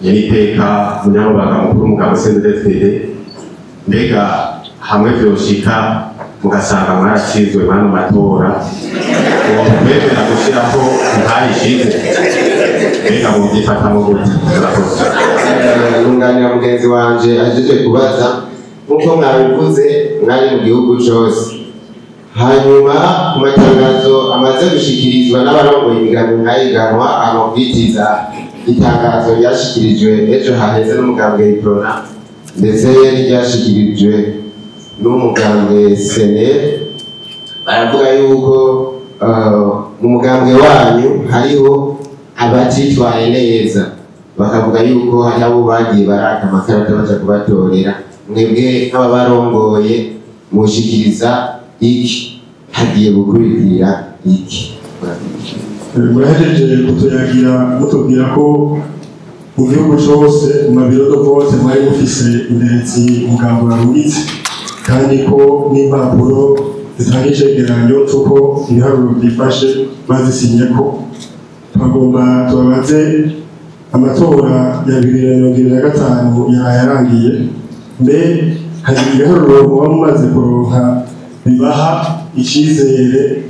Nyeniteka munyamabanga mukuru mugabo CNDD-FDD, mbega hamwe vyoshika mugasanga mwaratsinzwe mwano matora, mwemera gushiraho intayishize, mbega muvyifatamwo gute? Murakoze. Nunganira mugenzi wanje ajeje kubaza, nk'uko mwabivuze mwari mu gihugu cose, hanyuma ku matangazo amaze gushikirizwa n'abarongoye imigambi mwayiganwa, amabwiriza itangazo ryashikirijwe ejo haheze n'umugambwe Iprona ndetse n'iryashikirijwe n'umugambwe CNL, baravuga yuko mu mugambwe wanyu hariho abatitwaye neza, bakavuga yuko hari abo bagiye baraka amakarata baja kubatorera. Mwebwe nk'ababarongoye mushikiriza iki? Hagiye gukurikira iki? Murahejeje kutuyagira mutubwira ko mu gihugu cose mu mabiro de vote mwari mufise indezi umugambo warungitse, kandi ko n'impapuro zitanga icegeranyo c'uko ibiharuro vyifashe bazisinyeko. Twagomba tubabaze, amatora ya 2025 yaraye arangiye, mbe hari ibiharuro muba mumaze kuronka bibaha icizere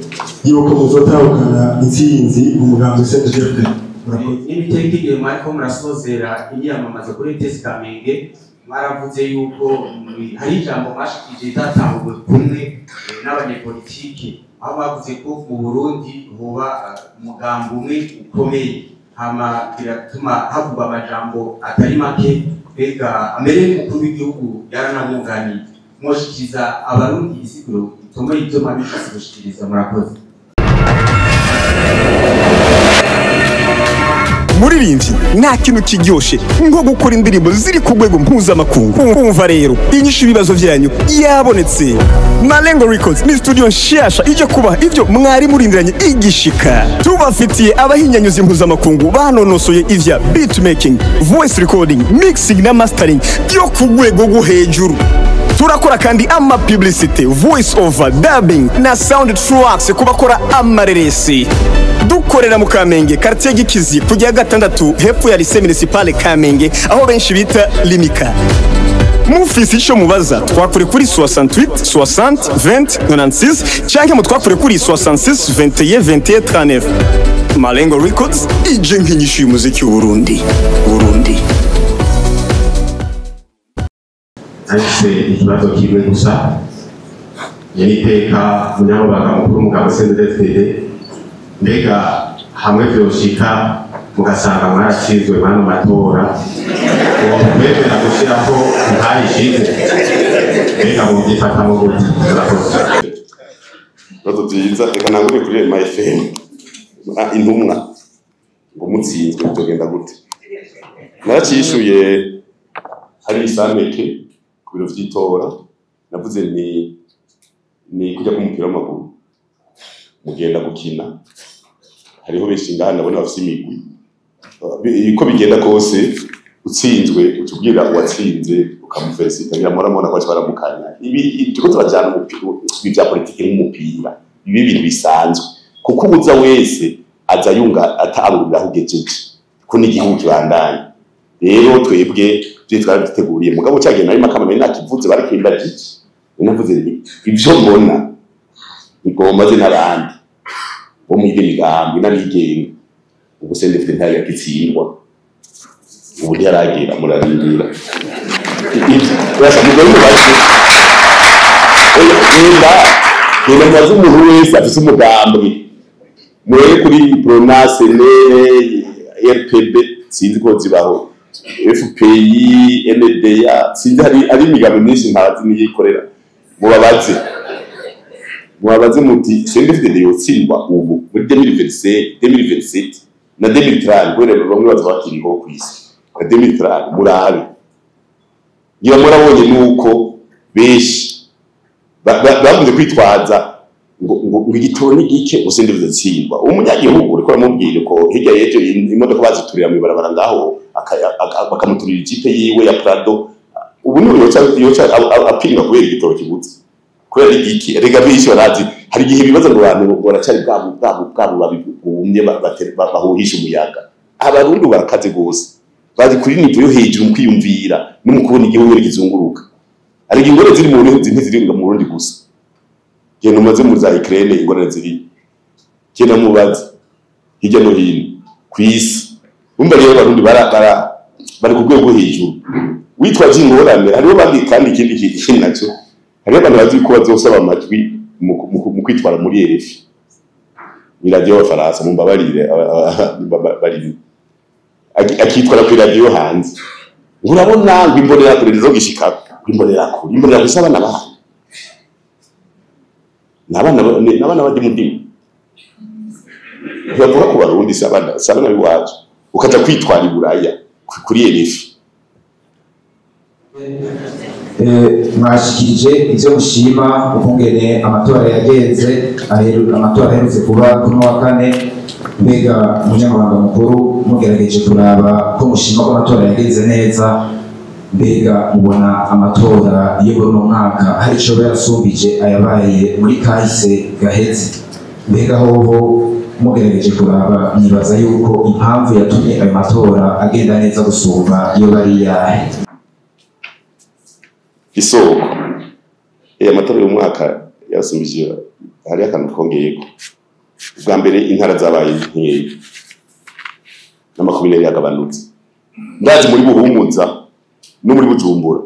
yuko muzotahukana intsinzi mu mugambi CNDD-FDD? N'ibiteka igihe mwariko murasozera imyiyamamazo kuri ETS Kamenge, mwaravuze yuko hari ijambo mwashikirije ritatanguwe kumwe n'abanyepolitike, aho bavuze ko mu Burundi hoba umugambi umwe ukomeye, hama biratuma havugwa amajambo atari make, mbega amere nk'umukuru w'igihugu yaranabunganiye. Mwoshikiriza abarundi isiguro itomeye ivyo mwabishatse gushikiriza? Murakoze. Muririmbyi, nta kintu kiryoshe nko gukora indirimbo ziri ku rwego mpuzamakungu. Kumva rero inyishu ibibazo vyanyu yabonetse. Malengo Records ni studio nshasha ije kubaha ivyo mwari murindiranye igishika. Tubafitiye abahinyanyuzi mpuzamakungu banonosoye ivya beatmaking, voice recording, mixing na mastering byo ku rwego rwo hejuru. Turakora kandi ama publicity, voice over, dubbing na sound tracks ku bakora amareresi. Dukorera mu Kamenge, quartier Gikizi, kujya gatandatu hepfo ya lycée municipale Kamenge, aho benshi bita Limika. Mufise ico mubaza, twakure kuri 68 60 20 96 canke mutwakure kuri 66 21 21 39. Malengo Records ije nk'inyishu y'umuziki w'Uburundi. Burundi. Nahise ikibazo kimwe gusa. Nyeniteka munyamabanga mukuru mugabo CNDD-FDD, mbega hamwe vyoshika mugasanga mwaratsinzwe mwano matora, mwemera gushiraho intayishize, mbega muvyifatamwo gute? Murakoze. Ibibazo vyiza, reka ntangure kuri Rema FM. Intumwa ngo mutsinzwe bizogenda gute? Naracishuye hari isameke ku biro vy'itora, navuze ni kujya k'umupira w'amaguru mugenda gukina, hariho benshi ngaha ndabona bafise imigwi. Uko bigenda kose utsinzwe utubwira uwatsinze ukamufelicita, biramora ko baramukanya. Ibi turiko turajana ibi vya politiki nk'umupira, ibi bintu bisanzwe, kuko uza wese aza yunga atangurira aho ugejeje, ko n'igihugu kibandanya. Rero twebwe ivyo twarabiteguriye, mugabo cyagiye nari makama nari nakivuze barikimbajije, navuze nti ivyo mbona igomba ze n'abandi bo mu yindi migambi n'abigenga. Ubu CNDD-FDD ntayagitsindwa, ubu ntiyaragera, murarindira. Genda mubaze umuntu wese afise umugambi, murebe kuri Pronase, RPB, sinzi ko zibaho, FPI, NDA, sinzi, hari imigambi myinshi ntazi niyikorera. Mubabaze muti CNDD-FDD yotsindwa ubu muri 2025, 2027 na 2030, kubera bamwe baza bakiriho kw'isi na 2030. Murabe, ngira murabonye nuko benshi bavuze kwitwaza ngo igitoro ni gike, ngo CNDD-FDD tsindwa. Umunyagihugu uriko uramubwira ko hirya y'ejo imodoka baziturira mw'ibarabara ngaho, bakamuturira ijipe yiwe ya Prado, ubu ni yoca apinga kubera igitoro kibuze, kubera igiki. Rega benshi barazi, hari igihe ibibazo ngo abantu baracari bwabo babigumye bahuhisha umuyaga. Abarundi barakaze gose. Bazi kuri niveau yo hejuru mu kwiyumvira no mu kubona igihugu kizunguruka. Ariko ingorane ziri mu Burundi ntiziri mu Burundi gusa. Genda umaze mu za Ukraine ingorane ziri. Genda mubaze hirya no hino kw'isi. Umva rero Abarundi bari ku rwego hejuru. Witwaje ingorane hariho bandi, kandi ikindi kintu nacyo hariho abantu bazi ko bazosaba amajwi mu kwitwara muri RFI, ni radiyo y'Abafaransa, mumbabarire bari akitwara kuri radiyo hanze. Urabona ngo imbonerakure ntizogishika, imbonerakure imbonerakure si abana banyu, ni abana b'adimudimu ntibavuga ku Barundi, si abana b'iwacu. Ukaja kwitwara i Buraya kuri RFI. Mwashikirije ivyo mushima ukungene amatora yagenze, amatora aherutse kuba kuri wa kane. Mbega umunyamabanga mukuru, mugerageje kuraba ko mushima ko amatora yagenze neza, mbega mubona amatora yo muri uno mwaka hari ico yarasumbije ayabaye muri kahise gaheze? Mbega hoho mugerageje kuraba mwibaza yuko impamvu yatumye ayo matora agenda neza gusumba iyo bari yahe? Isoko amatora y'umwaka yarasumbije, hari akantu kongeyeko. Ubwa mbere intara zabaye nkeya n'amakomine yagabanutse. Ndazi muri Buhumuza no muri Bujumbura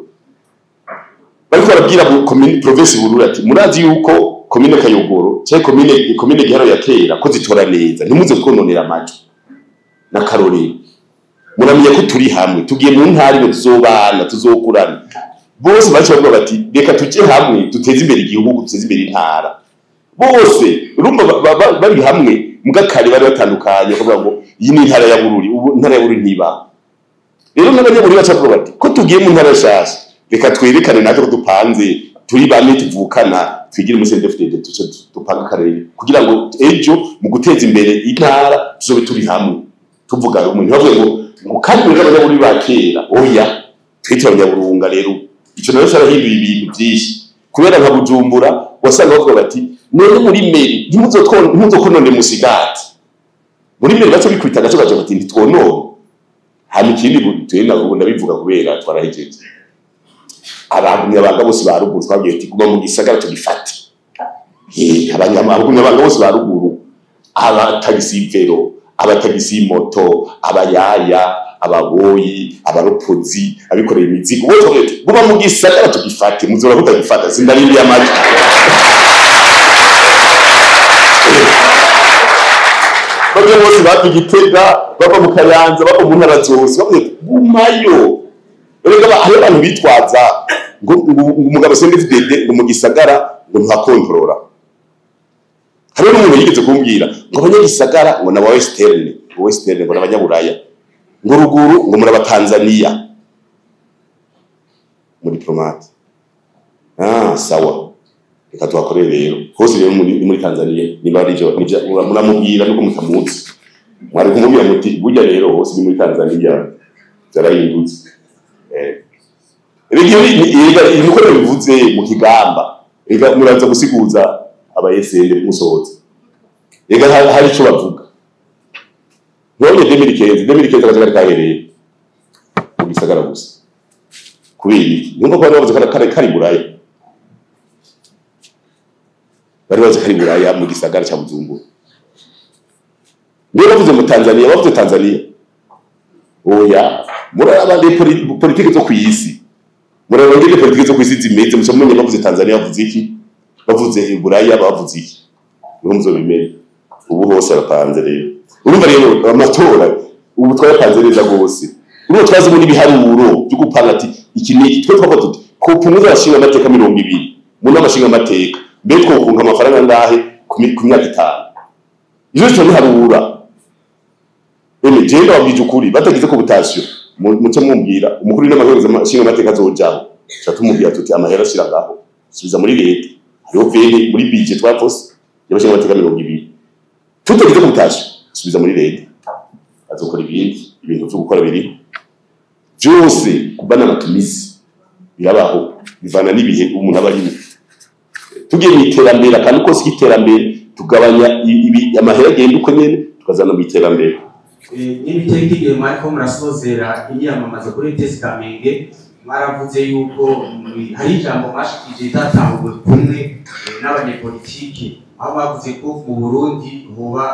bariko barabwira commune province Bururi ati murazi yuko commune Kayogoro cyangwa commune Giharo ya kera ko zitora neza, ntimuze twononera amajwi na Karorero. Muramenya ko turi hamwe, tugiye mu ntara imwe, tuzobana, tuzokurana. Bose baca bavuga bati reka tujye hamwe duteze imbere igihugu, duteze imbere intara. Bose urumva bari hamwe, mugakare bari batandukanye bakavuga ngo iyi ni intara ya Bururi, ubu intara ya Bururi ntibaho. Rero n'abanyabururi baca bavuga bati ko tugiye mu ntara nshasha, reka twerekane natwe ko dupanze, turi bamwe tuvukana, twigire muri CNDD-FDD, tuce dupanga akarere kugira ngo ejo mu guteza imbere intara tuzobe turi hamwe tuvuga rumwe. Ntibavuge ngo kandi muri abanyabururi ba kera, oya twite abanyaburunga. Rero ico nayo carahinduye ibintu byinshi, kubera nka Bujumbura wasanga bavuga bati none muri meri ntimuzokonone musigati. Muri meri baco bikwita agace gace bati ntitwonone. Hama ikindi twe nabo ndabivuga kubera twarahejeje abagumyabanga bose ba ruguru twabwiye ati guma mu gisagara tugifate. Abagumyabanga bose ba ruguru, abatagisi vero, abatagisi moto, abayaya, ababoyi, abaropozi, abikoreye imizigo, bose twabwiye ati guma mu gisagara tugifate, muzora kutagifata sindarindiye amajwi. Bamwe bose bava Igitega, bava mu Kayanza, bava mu ntara zose, bavuze ati gumayo. Erega hariho abantu bitwaza ngo umugabo CNDD-FDD ngo mu gisagara ngo ntuhakontorora. Hariho n'umuntu yigeze kumbwira ngo abanyagisagara ngo ni aba western, ngo western ngo ni abanyaburaya, ngo ruguru ngo muri abatanzania. Mu diplomate. Sawa. Reka tuhakorere rero. Hose rero muri Tanzania niba ari byo muramubwira nuko mutamuzi. Mwari kumubwira muti burya rero hose ni muri Tanzania byarahindutse. Nuko bivuze mu kigamba, reka muraza gusiguza aba SN musohotse. Reka hari ico bavuga. None 2015 akajagari kahereye mu gisagara gusa. Kubera iki? Numva ko bavuze ko kari Buraya. Bari bazi kari Buraya mu gisagara ca Bujumbura. Niyo bavuze mu Tanzania, bavuze Tanzania. Oya, muraba politiki zo kw'isi. Muraba ngene politiki zo kw'isi zimeze, muca mumenye bavuze Tanzania bavuze iki, bavuze Buraya bavuze iki. Niho muzobimenya. Ubu hose arapanze rero. Urumva rero amatora ubu twarapanze neza gose. Urumva twazi muri biharuro byo gupanga ati iki ni twe twavuga tuti ko punguza abashinga amateka 20 mu nama nshinga amateka, mbe twokunka amafaranga ngahe ku myaka 5. Ivyo turabiharura. Eme je ndababwije ukuri batagize ko butasyo muce mumbwira umukuru w'inama nshinga amateka azojaho, tumubwira tuti amahera ashira ngaho subiza muri leta. Hariho vene muri budget twavose y'abashinga amateka 20 tutagize ko butasyo subiza muri leta, azokora ibindi ibintu byo gukora biri byose kubana amatumizi birabaho bivana n'ibihe umuntu aba arimo. Tugiye mu iterambere akantu kose k'iterambere tugabanya amahera agenda uko nyene tukazana mu iterambere. N'ibiteka igihe mwariko murasozera imyamamazo kuri ETS Kamenge, mwaravuze yuko hari ijambo mwashikije ritatahuwe kumwe n'abanyepolitiki, aho bavuze ko mu Burundi hoba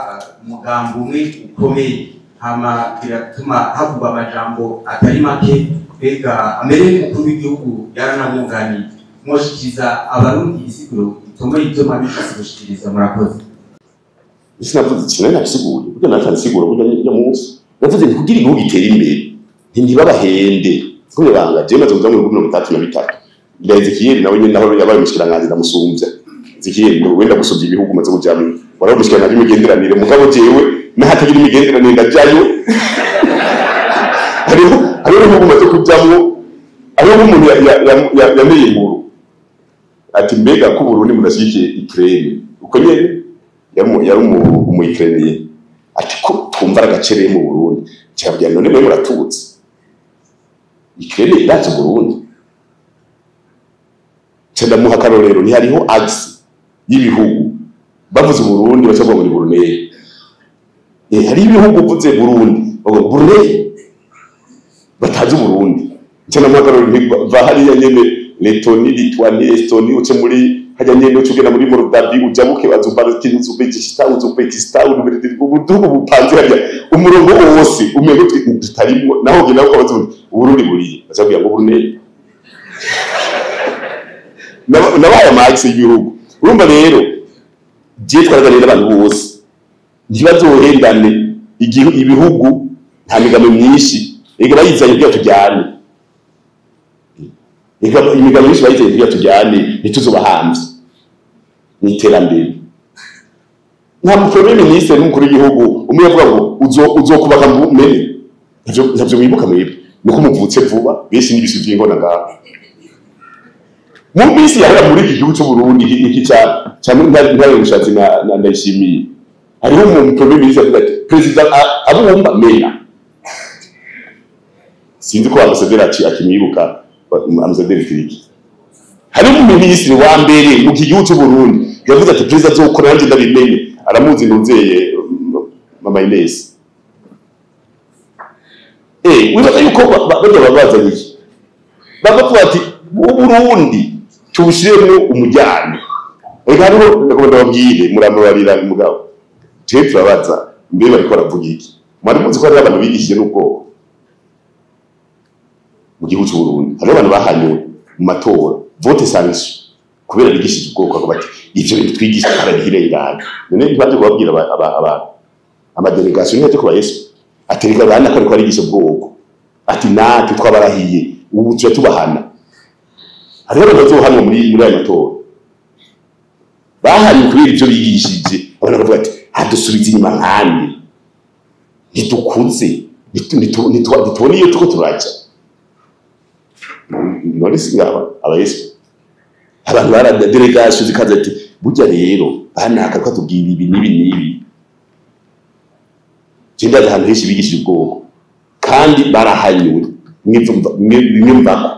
umugambi umwe ukomeye, hama biratuma havugwa amajambo atari make. Mbega amere y'umukuru w'igihugu yaranabunganiye, mwoshikiriza abarundi isiguro itomeye ivyo mwabishitse gushikiriza? Murakoze. Sinavuze ikintu nabisiguye burya, natanze isiguro burya yo munsi navuze nti kugira igihugu gitere imbere ntibabahende kuko banga je maze kuja mu bihugu 33. Nda Ezekiel nawe nyene naho yabaye umushikiranganji ndamusumbya. Ezekiel ngo wenda gusubya ibihugu maze kujamwo, wari umushikiranganji w'imigenderanire, mugabo jewe n'ahatagira imigenderanire ndajayo. Hariho ibihugu maze kujamwo, hariho nk'umuntu yameye inkuru ati mbega ko Burundi mudashyigikiye Ukraine, uko nyene yari umu Ukrainien, ati ko twumva ari agacerere mu Burundi. Cyabwira none mwe muratutse Ukraine iratse Burundi. Ca ndamuha akarorero, ntihariho axe y'ibihugu bavuze Burundi baca bavuga ngo ni Brunei. Hari ibihugu uvuze Burundi bavuga Brunei, batazi Burundi. Ca ndamuha akarorero nti va hariya nyene Lettonie, Lituanie, Estonie, uce muri hajya nyene uce ugenda muri Moldavie, ujabuke Uzbekistan, ubudugu bupanze hariya umurongo wose umengo tutarimwo, naho ugenda ukabaza uti Burundi buriye, baca bakubwira ngo Brunei. Nabaye amaxe y'ibihugu. Urumva rero je twaraganira n'abantu bose ntibazohendane, ibihugu nta migabo myinshi ega bayizanye kugira tujyane, ega imigabo myinshi bayizanye kugira tujyane, ntituzobahamvye mw'iterambere. Nta premier ministre n'umukuru w'igihugu umwe yavuga ngo uzokubaka mene, ntavyo mwibuka mwebwe nuko muvutse vuba benshi n'ibisi vy'ingona ngaho. Mu minsi yahera muri iki gihugu cy'u Burundi iki ca ntare mushatsi na Ndayishimiye, hariho umu premier ministre avuga ati president abumba mena, sinzi ko ambasaderi akimwibuka, ambasaderi Kiriki. Hariho umu ministre wa mbere mu iki gihugu cy'u Burundi yavuze ati president azokora nanjye ndabimenye, aramuzi ntuzeye mama Ines. Wibaza yuko barya babazanye iki, bakavuga ati Uburundi tubushiremo umujyane. Ega hariho ndakubona babwire muramubarira mugabo je turabaza mbe bariko baravuga iki? Mwari muzi ko hari abantu bigishije n'ubwoko mu gihugu cy'u Burundi? Hariho abantu bahanywe mu matora vote sanction kubera bigishije ubwoko, bakavuga bati ivyo bintu twigisha barabihirenganya. None ntibaje kubabwira amadelegation ntiyaje kuba Yesu atereka abana ko ariko arigisha ubwoko, ati natwe twabarahiye ubu tuya tubahana. Hariho abantu bazohanwa muri ayo matora bahanywe kubera ivyo bigishije. Abantu bakavuga ati adusubiza inyuma nkande, ntitukuze, ntitubona iyo turiko turaja. None singaba aba Yesu abantu barada delegation zikaza ati burya rero banaka ko atubwira ibi n'ibi n'ibi. Je ndazi ahantu henshi bigishije ubwoko kandi barahanywe mwimvako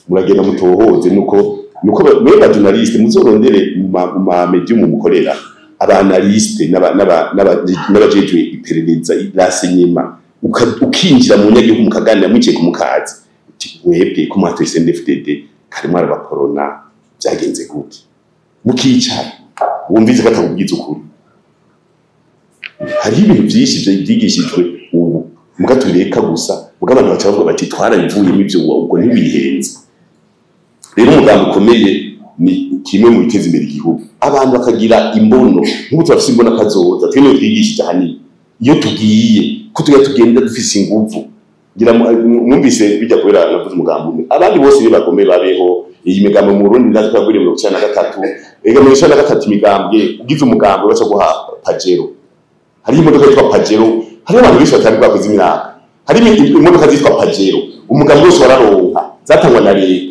muragenda mutohoze. Nuko mwe ba journaliste muzorondere mu ma medium mukorera aba analyste n'abajejwe iperereza renseignement, ukinjira mu nyagihugu mukaganira mwicaye ku mukazi uti mwebwe ko mwatoye CNDD-FDD kare mwarabakorona byagenze gute, mukicara wumvize ko atakubwiza ukuri. Hariho ibintu byinshi byigishijwe ubu mugatureka gusa muga abantu baca bavuga bati twarabivuyemo ivyo ubwo ntibihenze. Rero umugambi ukomeye ni kimwe mu biteza imbere igihugu, abantu bakagira imbono. Nk'ubu turafise imbono kazoza, twe niyo twigishije ahanini iyo tugiye ko tujya tugenda dufise inguvu. Ngira mwumvise bijya kubera navuze umugambi umwe, abandi bose nibagome babeho. Iyi migambi mu Burundi ndazi ko yagwiriye 93, ega 93 imigambwe ugize umugambi baca guha Pajero. Hariho imodoka yitwa Pajero, hariho abantu benshi batari bakoze imyaka, hari imodoka zitwa Pajero, umugambi wose wararonka, zatangwa na leta.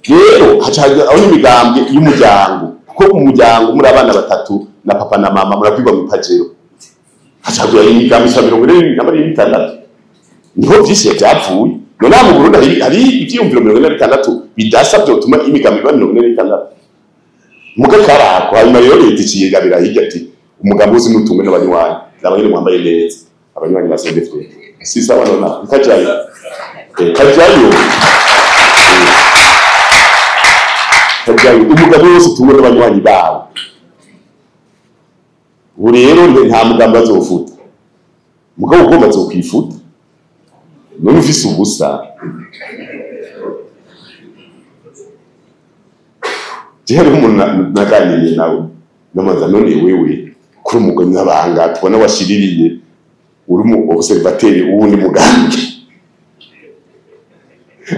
Rero haca aho n'imigambwe y'umuryango, kuko umuryango muri abana batatu na papa na mama murakwirwa mu Pajero, haca hagura imigambi isa 46, niho vyinshi vyapfuye. None mu Burundi hari ivyiyumviro 46 bidasa vyotuma imigambi iba 46 muga karako. Hanyuma rero leta iciye igabira hirya ati umugambi wose n'utungwe n'abanywanyi, n'abanyene mwambaye neza. Abanywanyi ba CNDD-FDD si sawa nona kajayo kajayo kajayo umugabo wose utumwe n'abanywanyi bawe. Ubu rero nta mugambi azofuta, mugabo ugomba azokwifuta none ufise ubusa. Je hariho umuntu naganiriye nawe namaza, none wewe kuri umugabo tubona washiririye uri mu observateur uwundi mugambi,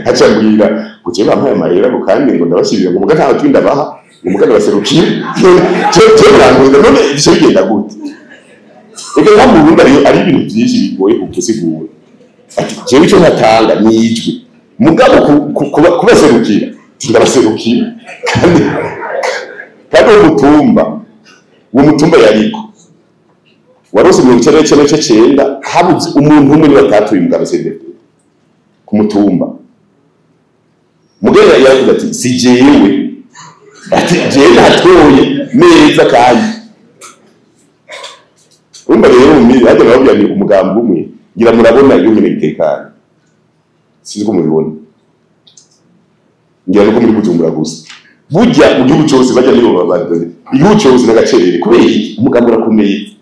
aca mbwira ngo je bampaye amahera ngo kandi ngo ndabashirira ngo muga nta kindi ndabaha ngo muga ndabaserukiye. Je birangoye, none ivyo bigenda gute? Ega nka mu Burundi ari ibintu byinshi bigoye kugusigura. Ati jewe icyo ntatanga ni ijwi, mugabo kubaserukira ndabaserukira. Kandi uwo mutumba yariko warose 99.9, habuze umuntu umwe niwe atatuye umugabo CNDD-FDD ku mutumba. Mugabo yaravuze ati si jewe, ati jewe natoye neza. Kandi urumva rero hajya barabwira ni umugambi umwe, ngira murabona iyo nyene bitekanye, sinzi ko mubibona, ngira nuko muri Bujumbura gusa. Burya mu gihugu cyose bajya nibo babadore igihugu cyose n'agacerere. Kubera iki? Umugambi urakomeye,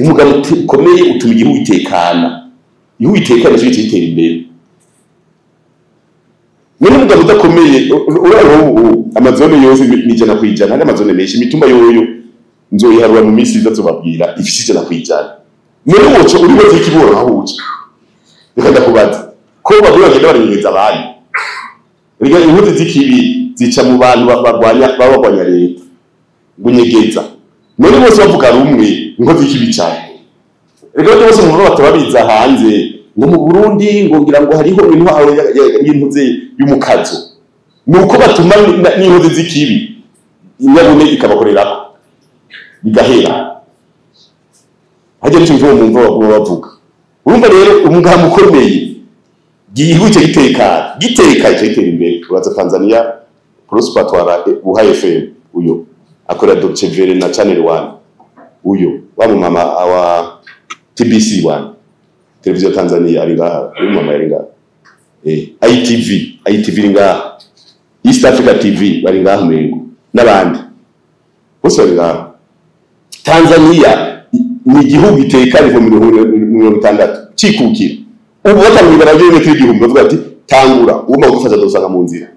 umugambi ukomeye utuma igihugu gitekana, igihugu gitekana cyo gitera imbere. None umugambi udakomeye uraho ubu amazone yose ni 100%, hari amazone menshi, imitumba yoyo nzoyiharura mu minsi iza tubabwira ifise 100%. None woco uri wozi ikiboro aho uca, reka ndakubaza ko bagura bagenda barengeza abandi. Rega inkozi z'ikibi zica mu bantu barwanya babagwanya leta gunyegeza, none bose bavuga rumwe inkozi y'ikibi cyane. Rega bose mu batababiza hanze ngo mu Burundi ngo ngira ngo hariho intwaro y'intuze y'umukazo, nuko batuma n'inkozi z'ikibi inyabune ikabakorerako bigahera. Hajya n'icyo mumva bavuga. Urumva rero umugambi ukomeye gihugu gitekana gitekanye gitera imbere. Uraza Tanzania Prosper twara Buha FM, uyo akorera Deutsche Welle na Channel 1, uyo wa mama wa TBC 1 televiziyo Tanzania ari ngaha, uyu mama ari ngaha, ITV iri ngaha, East Africa TV bari ngaha mengo n'abandi bose bari ngaha. Tanzania ni igihugu gitekanye mu 60 cikukira. Ubu batangura barabyo metero 1000 bavuga ati tangura ugomba gufasha dosanga mu nzira,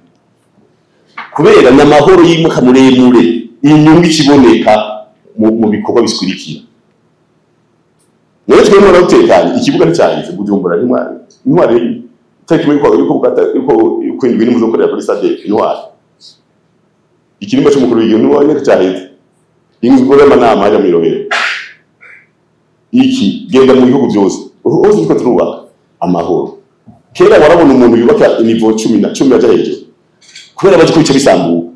kubera n'amahoro y'imuka muremure inyungu ikiboneka mu bikorwa bikurikira. None twe muri utekanye ikibuga nticyahize Bujumbura intwari itariki imwe yuko bukata yuko kwindwi ni muzokorera kuri stade intwari, ikirimba cy'umukuru w'igihugu n'uwanye cyahize ingoro y'amanama hajya mu iki genda mu bihugu byose hose niko turubaka amahoro. Kera warabona umuntu yubaka inivo 10 na 10 aja hejuru kubera baje kubica bisambuka,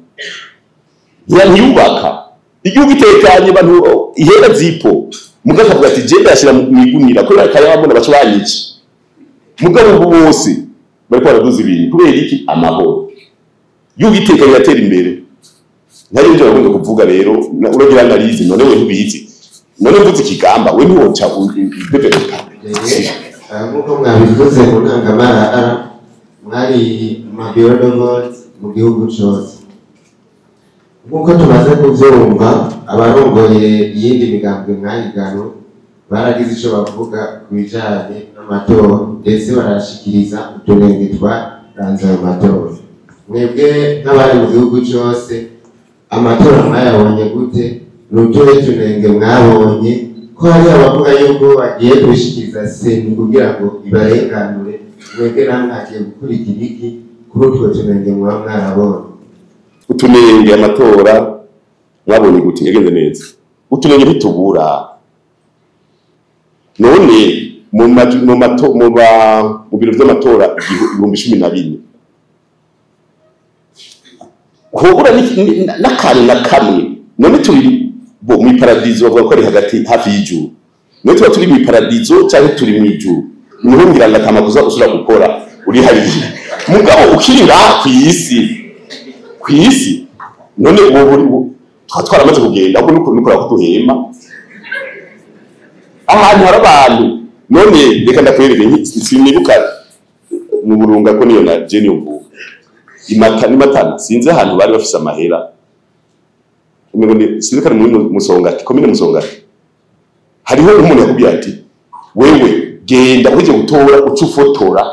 ntiyubaka igihugu itekanye abantu ihera zipo mugabo akavuga ati je ndashira mu igunira kubera kayabona baco banyica. Mugabo ubu bose bariko baraduza ibintu kubera iki? Amahoro. Igihugu itekanye yatera imbere. Ntari nje bakunda kuvuga rero uragira analize none we ntubizi, none mvuze ikigamba we ntiwoca udevelopa. Nk'uko mwabivuze mu ntangamarara mwari mu mabiro de vote mu gihugu cyose, nk'uko tumaze kubyumva abarongoye iyindi migambwe mwahigano baragize icyo bavuga ku bijyanye n'amatora ndetse barashikiriza utunenge twaranze ayo matora. Mwebwe nk'abari mu gihugu cyose amatora mwayabonye gute? Ni utuhe tunenge mwabonye? Ko hari abavuga yuko bagiye kubishikiriza seni kugira ngo ibarenganure, mwebwe namwe hagiye gukurikira iki kuri utwo tunenge mwaba mwarabonye? Utunenge amatora mwabonye gute? Yagenze neza. Utunenge ntitubura. None mu biro vy'amatora 14,000 hobura n'akantu na kamwe. None turi bo mu paradizo bavuga ko ari hagati hafi y'ijuru, none tuba turi mu paradizo cyangwa turi mu ijuru? Niho ngira ngo atamakuza usubira gukora uri hariya, mugabo ukiri ngaha kw'isi none ubu twa twaramaze kugenda ahubwo nuko nukora ko duhema. Ahantu hari abantu none reka ndakwereke, sinibuka mu Burunga ko niyo na je niyo mvuka imata n'imatana, sinzi ahantu bari bafise amahera, sinzi ko ari muri Musongati, komine Musongati. Hariho umuntu yakubwiye ati wewe genda uje gutora uca ufotora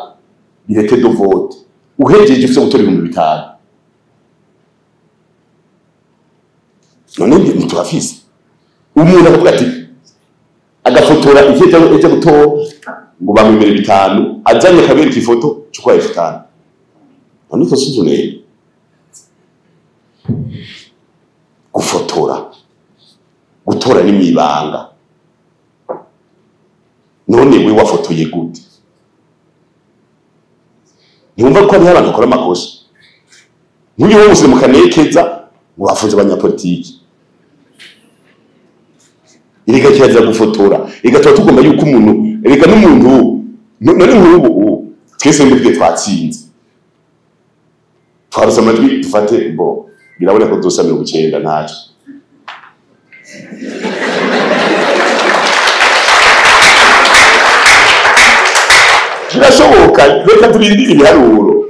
bulletin de vote, uhejeje ufise gutora 5000. None ntiturafise umuntu akavuga ati agafotora ivyo ejo gutora ngo bamwemere 5, azanye kabereka ifoto cukwa 5000. None tosuzune gufotora gutora ni mwibanga. None we wafotoye gute? Ntiwumva ko hariho abantu bakora amakosa. Nk'uyu wose mukanekeza ngo bafunze abanyapolitiki. Erega kirazira gufotora. Erega tuba tugomba yuko umuntu, erega n'umuntu none nk'ubu twese ndibwe twatsinze. Twarose amajwi dufate bo biraboneka ko dusa 90 ntaco. Birashoboka, reka turindire ibiharuro.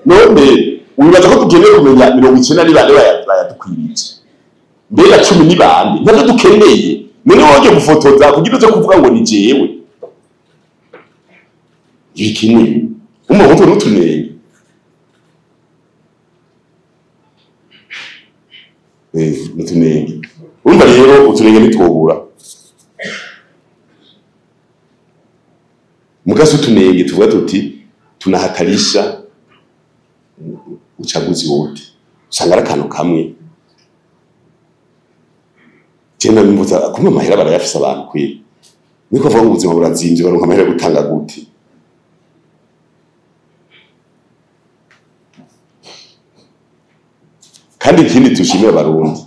None wibaza ko dukeneye kumenya 90 ni bande bayadukwirije, mbega 10 ni bande? Ntabwo dukeneye. None wowe gufotoza kugira uze kuvuga ngo ni jewe ibikeneye umuhondo n'utunenge. N'utunenge urumva rero utunenge ntitwobura mugasi utunenge tuvuga tuti tunahatarisha uchaguzi wote, usanga ari akantu kamwe. Jena mvuza kumwe amahera barayafise abantu kweli, niko avuga ngo ubuzima burazimvye, baronka amahera gutanga gute? Kandi ikindi tushimira abarundi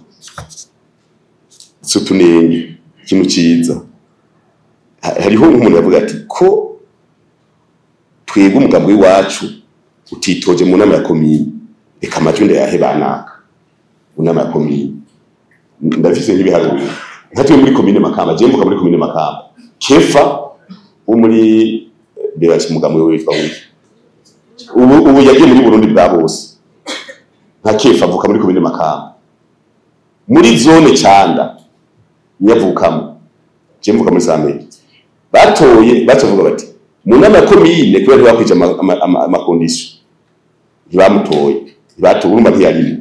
si utunenge, ikintu ciza. Hariho umuntu yavuga ati ko twebwe umugambwe w'iwacu utitoje mu nama ya komine, reka amajwi ndayahe banaka mu nama ya komine. Ndafise nk'ibiharuro nka twe muri komine Makamba, je mvuka muri komine Makamba, Kefa wo muri Berachi umugambwe witwa wiki ubu yagiye muri Burundi bwa bose, nka Kefa avuka muri komine Makamba muri zone Canda yavukamo, je mvuka muri Samedi. Batoye bacavuga bati mu nama ya komine kubera ntibakwije amakondisiyo ntibamutoye, ntibatoye, urumva ntiyarimo.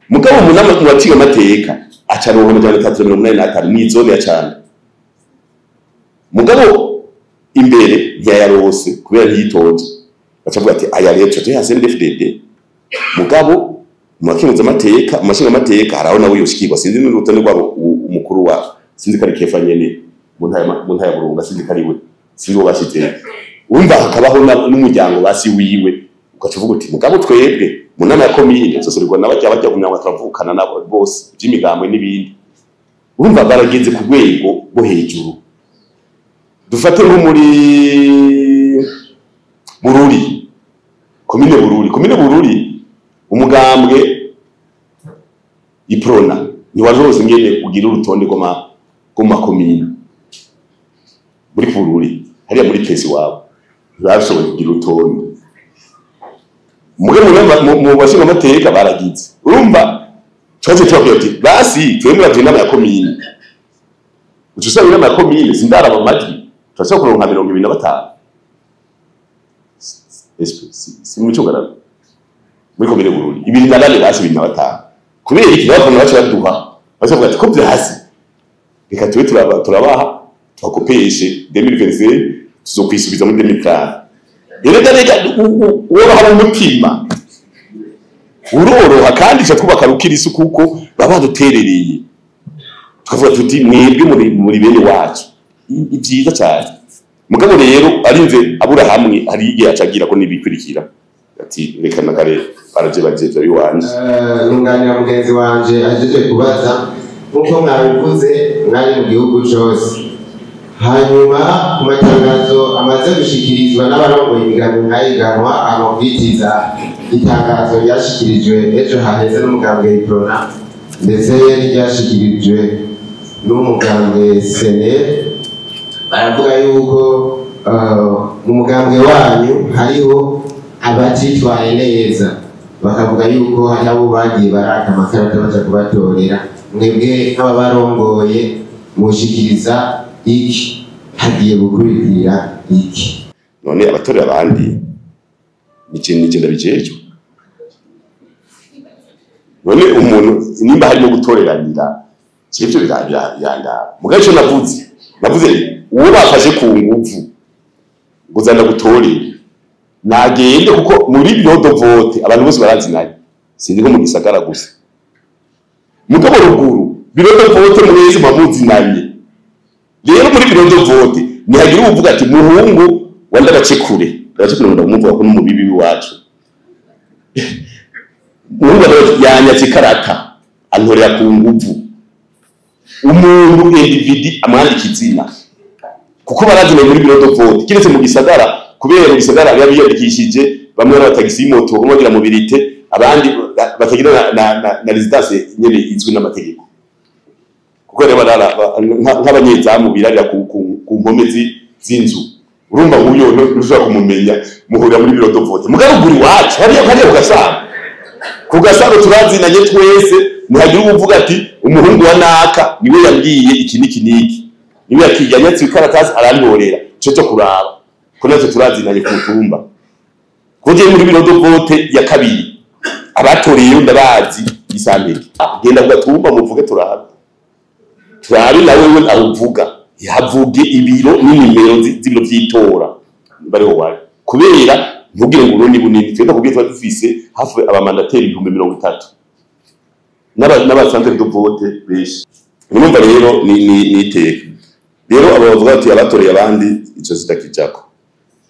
Mugabo mu nama mu baciga amateka aca aronka 385 mw'izone ya Canda. Mugabo imbere ntiyayarose kubera ntiyitoje, bacavuga ati aya rero tuya CNDD-FDD. Mugabo mu bakenguza amateka, mu bashinga amateka haraho nawe yoshikirwa, sinzi n'urutonde rwabo umukuru wa sinzi ko ari Kefa nyene mu ntara ya Burunga, sinzi ko ari we, sinzi uwo bashizeyo. Urumva hakabaho n'umuryango basi wiwe, ugaca uvuga uti mugabo twebwe mu nama ya komine tuzosorerwa n'abajya bajya kumenya turavukana nabo bose by'imigambwe n'ibindi. Urumva barageze ku rwego rwo hejuru. Dufate nko muri Bururi, komine Bururi, komine Bururi umugambwe Iprona ntiwarose ngene ugira urutonde rw'ama komine muri Bururi, hariya muri pesi wabo ntibashoboye kugira urutonde. Muge mu bashinga amateka baragize. Urumva twaje tubabwira ati basi twemwe batuye inama ya komine, uca usanga inama ya komine sindaraba amajwi turashobora kuronka 25 si mu cyongereza muri komine Bururi 24 basi 25. Kubera iki abafana bacu baduha bacavuga ati ko byasi reka tube turabaha twakopeshe 2025 tuzokwisubiza muri 2030. Erega reka woroha mu mutima uroroha, kandi ca twubaka rukirisu kuko baba baduterereye, tukavuga tuti mwebwe muri bene wacu ibyiza cyane. Mugabo rero arinze abura hamwe hari igihe acagira ko nibikurikira ati reka na kare baraje bajeje biwanje. Nunganira mugenzi wanje ajeje kubaza nkuko mwabivuze mwari mu gihugu cose, hanyuma ku matangazo amaze gushikirizwa n'abarongoye imigambi mwayiganwa amabwiriza, itangazo ryashikirijwe ejo haheze n'umugambwe Iprona ndetse n'iryashikirijwe n'umugambwe Senel, Baravuga yuko mu mugambwe wanyu hariho abatitwaye neza, bakavuga yuko hari abo bagiye baraka amakarata baja kubatorera. Mwebwe nk'ababarongoye mushikiriza iki? Hagiye gukurikira iki? None abatorera abandi nije ndabijejwe. None umuntu nimba harimo gutoreranira ivyo birandaba. Mugabo ico navuze uwo bafashe ku nguvu ngo zana gutorera nagende, kuko muri bureau de vote abantu bose barazinanye, sinzi ko mu gisagara gusa, mugabo ruguru bureau de vote mwese muzinanye. Rero muri bureau de vote nihagira uvuga ati muhungu wa Ndabacekure, Ndabacekure ndamuvuga ko n'umubibi wacu, muhungu yanyatse ikarata antorera ku nguvu, umuntu individu amwandika izina, kuko barazinanye muri bureau de vote. Kiretse mu gisagara, kubera mu gisagara biba biyandikishije bamwe ari abatagisi y'imoto, bamwe bagira mobilité, abandi batagira na résidence nyene izwi n'amategeko, kuko rero barara nk'abanyezamu birarira ku mpome z'inzu. Urumva nk'uyo ntushobora kumumenya, muhurira muri bureau de vote. Mugabo ruguru iwacu hariya ku Gasabo turazinanye twese, ntihagira uvuga ati umuhungu wa naka niwe yambwiye iki n'iki n'iki, niwe yakijyanye ikaratasi arantorera. Ico cyo kuraba ko natwe turazinanye ku mutumba, ko je muri bureau de vote ya kabiri abatoreye ndabazi isambere. Genda ku gatumba muvuge turabe turabe, nawe we awuvuga yavuge ibiro n'inimero z'ibiro vy'itora bariho wari, kubera ntugire ngo urundi bunini. Twenda kubwiye tuba dufise hafi abamandateri 30,000 n'abacentre de vote benshi. Urumva rero ni iteka. Rero abo bavuga ati abatoreye abandi, ico zitakijako,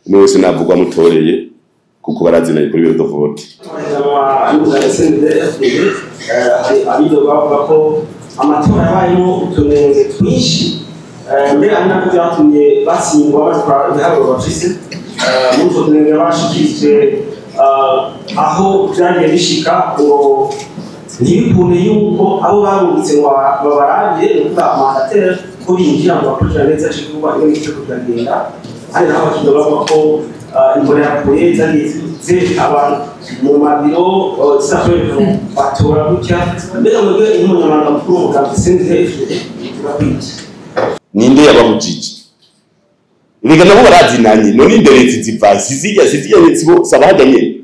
umwe wese navugwa mutoreye, kuko barazinanye kuri bureau de vote. Hari abidoga bavuga ko amatora yabayemo utunenge twinshi, mbere ari nabyo byatumye batsindwa batwara ibiharuro bafise. Muri utwo tunenge bashikirije aho byagiye bishika ngo ntibikunde yuko abo barungitse ngo babarabire, ni ukuvuga amandateri, ko binjira ngo bakurikirane neza ico gikorwa iyo kiriko kiragenda. Hari naho abakiga bavuga ko imbonerakure zagiye zereka abantu mu mabiro zidashoboye batora gutya. Mbega mwebwe nk'umunyamabanga mukuru w'umugambi CNDD-FDD bivuga kwiki? Ninde yababujije? Reka nabo barazinanye. None inderezi ziva sizijya sibo sabahaga nyene,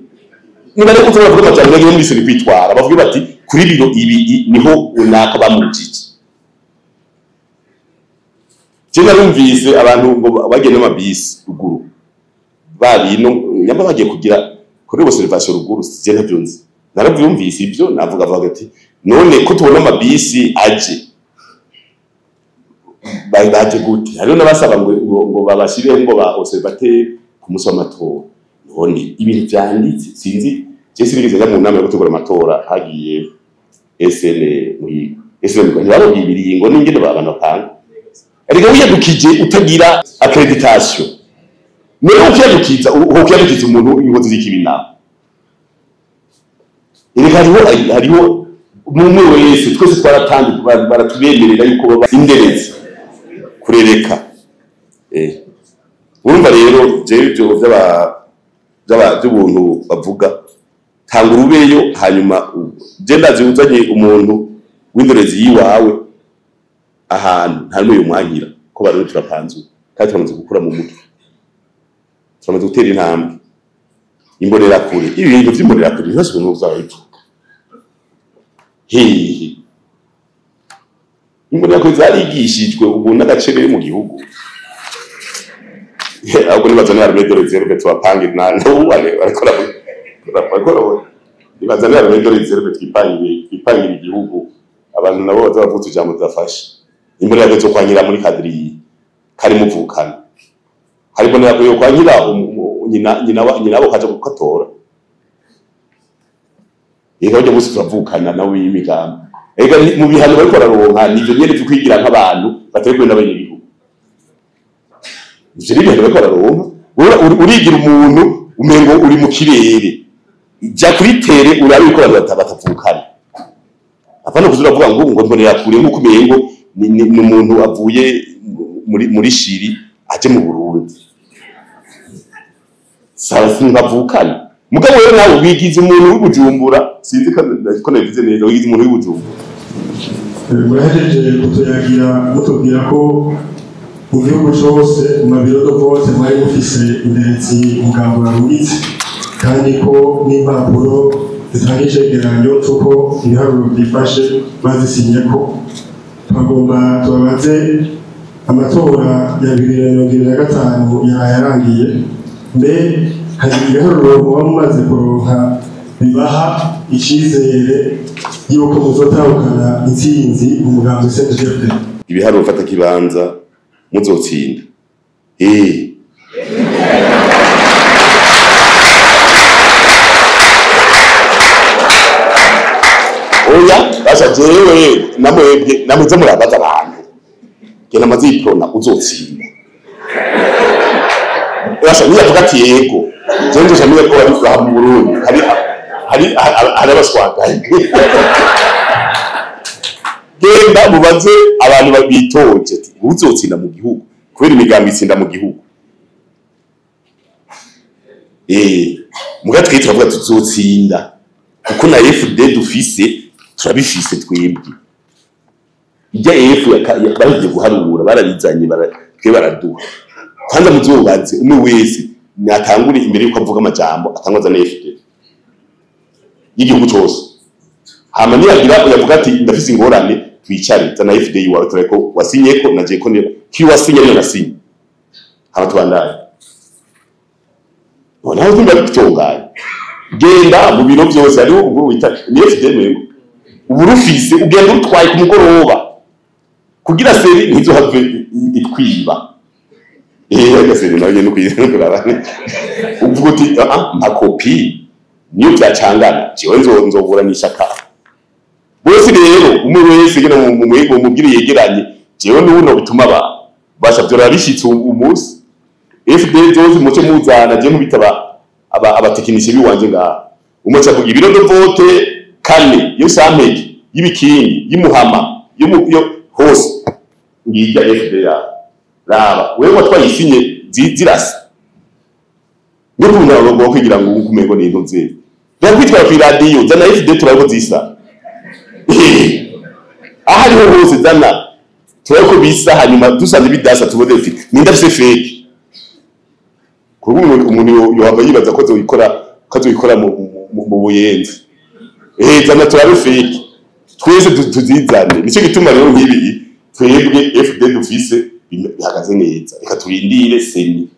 niba rero kuvuga bavuga cyane bagiye muri seri kwitwara, bavuga bati kuri biro ibi niho unaka bamubujije. Je narumvise abantu ngo bagiye n'amabisi ruguru babino nyamba bagiye kugira kuri observation ruguru, je ntavyo nzi, naravyumvise ivyo navuga bavuga ati none ko tubona amabisi aje baje gute? Hariho n'abasaba ngo babashireho ngo ba observateur ku munsi w'amatora. None ibintu vyanditse sinzi, je sinigeze nja mu nama yo gutegura amatora, hagiye SN Muhigo, SN Muhigo ntibababwiye ibiringo n'ingene abantu bapanga. Erega wiyadukije utagira accréditation, niyo ukiyadukiza ukiyadukiza umuntu ingozi z'ikibi nawe. Erega hariho umwe wese, twese twaratanze, baratubemerera yuko baba inderezi kurereka. Urumva rero jewe ivyo by'ubuntu bavuga, tanga urubeyo, hanyuma je ndazi uzanye umuntu w'indorezi yiwawe ahantu nta n'umwe yomwankira, ko barundi turapanzuye kandi turamaze gukura mu mutwe, turamaze gutera intambwe. Imbonerakure, ibintu vy'imbonerakure ntibose ukuntu uzabivuga hehe. Imbonerakure zarigishijwe ubu n'agacerere mu gihugu, ahubwo nibazane armée de réserve tubapange n'ubu barakora barakora, nibazane armée de réserve twipangire igihugu, abantu nabo baza bavuga utujambo tudafasha. Imbonerakure zo kwankira muri kadiri kari muvukana, hari imbonerakure yo kwankira nyina bo kaja kukatora. Ega burya bose turavukana nawe y'imigambi. Ega mu bihano bariko bararonka nivyo nyene vyo kwigira nk'abantu batari kumwe n'abanyagihugu, ivyo ni ibihano bariko bararonka. Urigira umuntu umengo uri mu kirere, jya kuri terre urabe yuko abantu batavukana. Apana kuza uravuga ngo mbonera kure nk'uko umengo ni umuntu avuye muri Shiri aje mu Burundi sasa ntibavukana. Mugabo rero nawe wigize umuntu w'Ibujumbura, sinzi ko nabivuze neza, wigize umuntu w'Ibujumbura. Murahejeje kutuyagira mutubwira ko mu gihugu cose mu mabiro de vote mwari mufise inderetsi umugambi warungitse, kandi ko n'impapuro zitanga icegeranyo c'uko ibiharuro vyifashe bazisinyeko. Twagomba tubabaze amatora ya 2025 yaraye arangiye, mbe hari ibiharuro muba mumaze kuronka bibaha icizere yuko muzotahukana intsinzi mu mugambi CNDD-FDD? Ibiharuro mfata kibanza muzotsinda. Oya basha jewe namwebwe namuze murabaza abantu gena maziprona uzotsinda. Basha niyo avuga ati yego jewe nje ko bari mu Burundi hari abaswagaye. Genda mubaze abantu bitoje ati uzotsinda mu gihugu kubera imigambi itsinda mu gihugu. Muga twitwa turavuga tuzotsinda kuko na FD dufise turabifise twebwe. Ijya F bagiye guharura barabizanye twe baraduha. Kwanza muzobaze umwe wese natangure imbere yuko avuga amajambo atangwaza na FD y'igihugu cyose. Hama niyagira yavuga ati ndafise ingorane twicare zana FD iwawe tureko wasinye ko naje ko ki wasinye niyo nasinye. Hama tubandanye. Noneho tumba bitunganye. Genda mu biro byose ari ubwo wita ni FD mwengo. Uburufise ugenda utwaye ku mugoroba kugira seri ntizohave itwiba. Gaseri nawe no kwizera uvuga uti mpa kopi niyo byacangana jewe nzoburanisha ka bose. Rero umwe wese gena mu mwego mubwire yegeranye jewe n'uno bituma ba basha byora bishitse umunsi FD zose muce muzana je nkubitaba abatekinisiye biwanje ngaha umuca kugira ibiro de vote kane yo sampege y'ibikingi y'imuhama yo hose ngijya FD ya raba wewe watwayisinye zirasa n'ukunda rogo kwigira ngo nkumego ni ntuze ndakwitwara ku radio zana FD turako zisa aha ariho hose zana turako bisa hanyuma dusanze bidasa tubone ufite ninda fise fake kuko umuntu yohava yibaza ko azoyikora mu buyenzi. Zana turabe fake twese tuzizane. Nicyo gituma rero nk'ibi twebwe FD dufise bihagaze neza, reka turindire seni.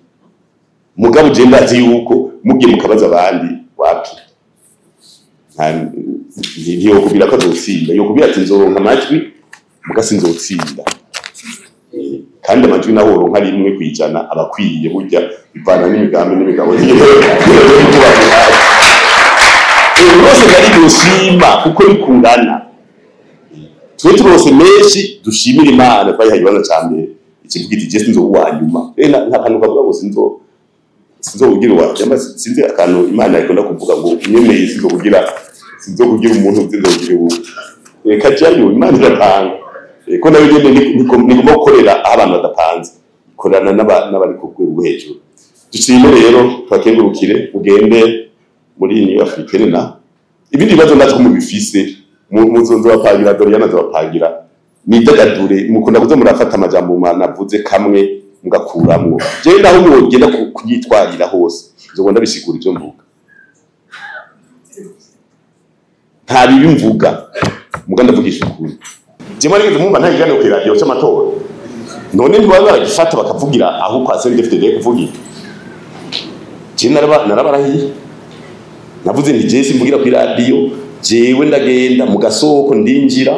Mugabo je ndazi yuko mugiye mukabaza abandi wapi ntiyo kubira ko azotsinda, yo kubira ati nzoronka amajwi muga sinzotsinda. Kandi amajwi naho uronka rimwe kwijana abakwiye burya bivana n'imigambi n'imigabo. Rwose nari gushima kuko bikundana. Twe turose menshi dushimira Imana twayihaye ikibanza ca mbere. Ikivuga iti je sinzoba uwa nyuma. Nta kantu kavuga ngo sinzobugira uwa cyangwa sinzi akantu Imana ikunda kuvuga ngo unyemeye sinzokugira umuntu sinzokugira uwo. Reka jayo Imana iratanga. Ko nayo nyene nigomba gukorera aho abantu badapanze. Ikorana n'abari ku rwego hejuru. Dushime rero twakengurukire ugende muri New Africa na ibindi bibazo natwe mubifise muzonzo bapangira Doriana bapangira nidagadure mukunda kuza murafata amajambo navuze kamwe mugakuramwo. Je naho mwogenda kunyitwarira hose nzobona bisigura ivyo mvuga. Nta bibi mvuga muga ndavugisha ukuri. Je mwari ngeze mumva nta kiganiro ku radio cy'amatora none ntibaba baragifata bakavugira aho kwa CNDD-FDD kuvugira. Je narabarahiye navuze nti je simvugira ku radio jewe ndagenda mu gasoko ndinjira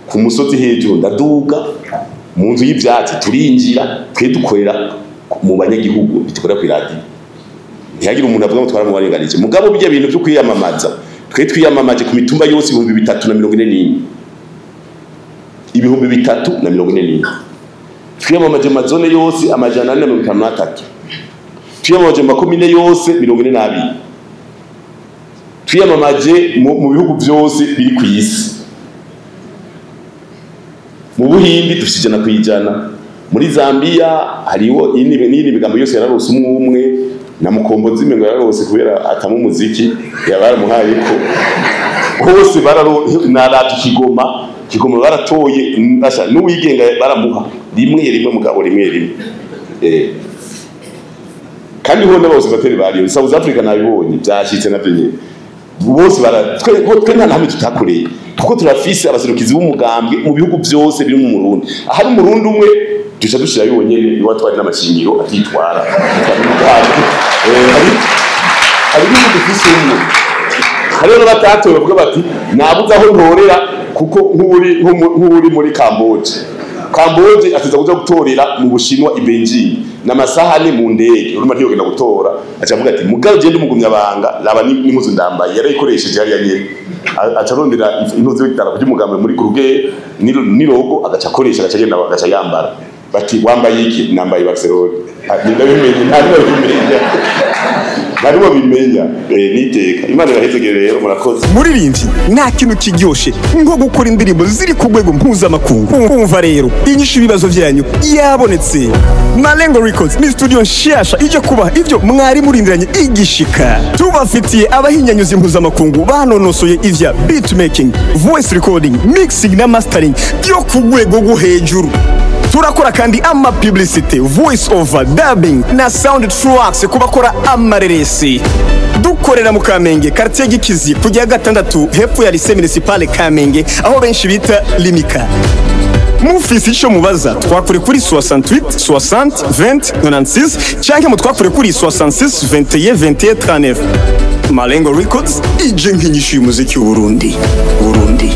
ku musozi hejuru ndaduga mu nzu y'ivyatsi turinjira twe dukorera mu banyagihugu bitukora ku radio. Ntihagira umuntu avuga ngo twaramubarenganije. Mugabo bijya bintu byo kwiyamamaza twe twiyamamaje ku mitumba yose 3044 3044 twiyamamaje mazone yose 453 twiyamamaje makomine yose 42 twiyamamaje mu bihugu byose biri ku isi. Mu Buhindi dufite 100%, Muri Zambia hariho n'iyindi migambo yose yararose umwe umwe, na Mukombozi imengo yararose kubera atamu umuziki yabaramuhaye ko hose naravye Kigoma baratoye ndasha n'uwigenga baramuha rimwe rimwe, mugabo rimwe rimwe. Kandi ho n'abobservateurs bariyo South Africa nabibonye byashitse navyo nyene bose bara twe nta hamwe tutakoreye, kuko turafise abaserukizi b'umugambwe mu bihugu byose biri mu Burundi. Ahari umurundi umwe duca dushira yonyene, iwa twari n'amashingiro akitwara. Hari ibihugu dufise umwe, hariho n'abatatoye bavuga bati nabuze aho ntorera, kuko nk'uri muri Kamboje ateza kuja gutorera mu Bushinwa i Beijing n'amasaha ane mu ndege, urumva ntiyogenda gutora. Aca avuga ati mugabo genda umugumya banga raba n'impuzu ndambaye yarayikoresheje hariya nyene. Aca arondera impuzu y'idarapo ry'umugambi muri Kruger ni logo, agaca akoresha, agaca agenda agaca yambara. Bati wambaye iki? Nambaye Barcelona. Ndabimenye, nta n'uwabimenye, nta n'uwabimenya. Niteka Imana ibahezegere rero, murakoze. Muririmbyi, nta kintu kiryoshe nko gukora indirimbo ziri ku rwego mpuzamakungu. Kumva rero inyishu ibibazo vyanyu yabonetse. Malengo Records ni studio nshasha ije kubaha ivyo mwari murindiranye igishika. Tubafitiye abahinyanyuzi mpuzamakungu banonosoye ivya beatmaking, voice recording, mixing na mastering byo ku rwego rwo hejuru. Turakora kandi ama publicity, voice over, dubbing na sound tracks ku bakora amareresi. Dukorera mu Kamenge, quartier Gikizi, kujya gatandatu hepfo ya Lycée Municipale Kamenge, aho benshi bita Limika. Mufise ico mubaza, twakure kuri 68 60 20 96 canke mutwakure kuri 66 21 21 39. Malengo Records ije nk'inyishu y'umuziki w'Uburundi. Burundi.